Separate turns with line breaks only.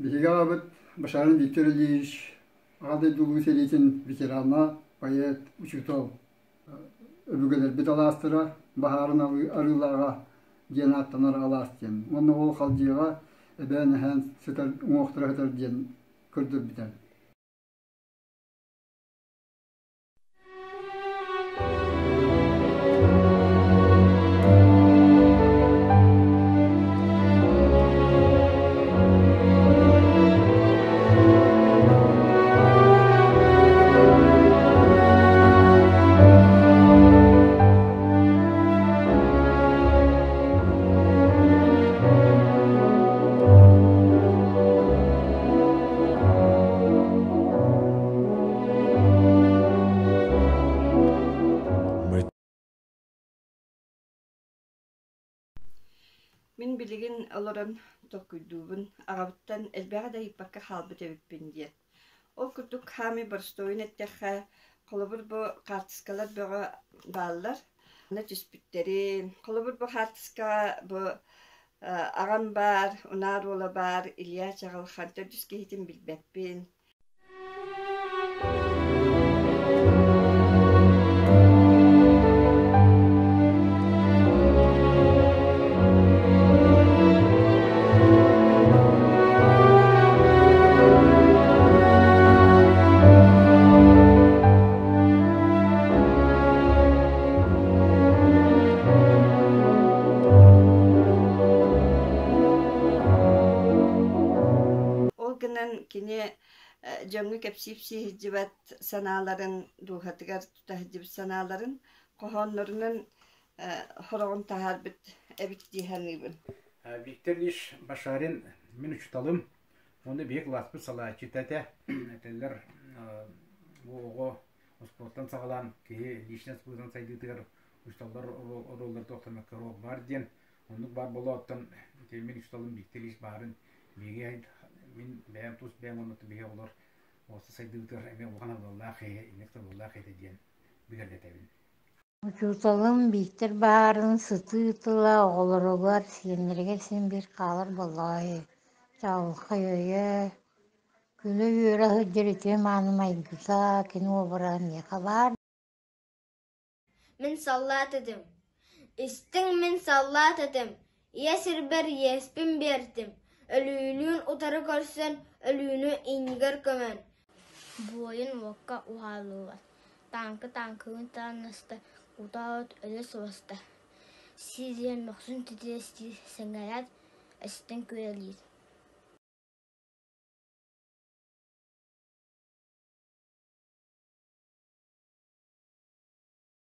Биһиги аҕабыт Башарин Виктор Ильич Аҕа дойду Улуу сэриитин ветерана, поэт, учуутал. Өбүгэлэрбит алаастара Баһаарын Арыылааҕа диэн ааттанар алаас диэн. Уонна ол Халдьыаҕа эбээн-эһээн сытар уҥуохтара сытар диэн көрдөрбүтэ.
Мин билигин олорон толкуйдуубун, аҕабыттан элбэҕи да ыйыппакка хаалбыт эбиппин диэн. Ол курдук хаамыы боростуойун эттэххэ, холобур бу хаартыскалар бөҕө бааллар. Аны түспүттэрин, холобур бу хаартыскаҕа бу аҕам баар, Унаар уола баар, Илья Чаҕылхан төрдүс киһитин билбэппин. Ол гынан кини дьоҥҥо кэпсии-ипсии сылдьыбат санааларын, дууһатыгар тута сылдьыбыт санааларын хоһооннорунан хороҕун таһаарбыт эбит дии саныыбын.
Виктор Ильич Башарин мин учууталым уонна биһиги кылааспыт салайааччыта этэ. Этэллэр бу оҕо успуортан саҕалаан киһи личность быһыытынан сайдыытыгар учууталлар оруоллара туохтан оруол баар диэн оннук баар буолуоттан мин учууталым Виктор Ильич баарын биһиги мин бэйэм тус бэйэм уонна биһиги оҕолор уопсай сайдыыбытыгар эмиэ улахан абылаах киһи инник сабыллаах этэ диэн бигэргэтэбин.
Учууталым Бииктэр баарын сытыы тыла оҕолоругар, сиэннэригэр син биир хаалар буоллаҕа үһү. Чаҕылхай өйө, күлэ-үөрэ сылдьар үтүө мааны майгыта кини уобараһа миэхэ баар.
Мин саллаат этим, истиҥ мин саллаат этим, ийэ сирбэр иэспин биэртим, өлүүлүүн утары көрсөн, өлүүнү иннигэр көмөн.
Буойун уокка уһааллыбат, тааҥка тааҥкабын таҥнаста, кутаа от өлө сыбаста, сириэн мөхсүн титирэстиир, сэҥээрээт, эстэн күрэлиир.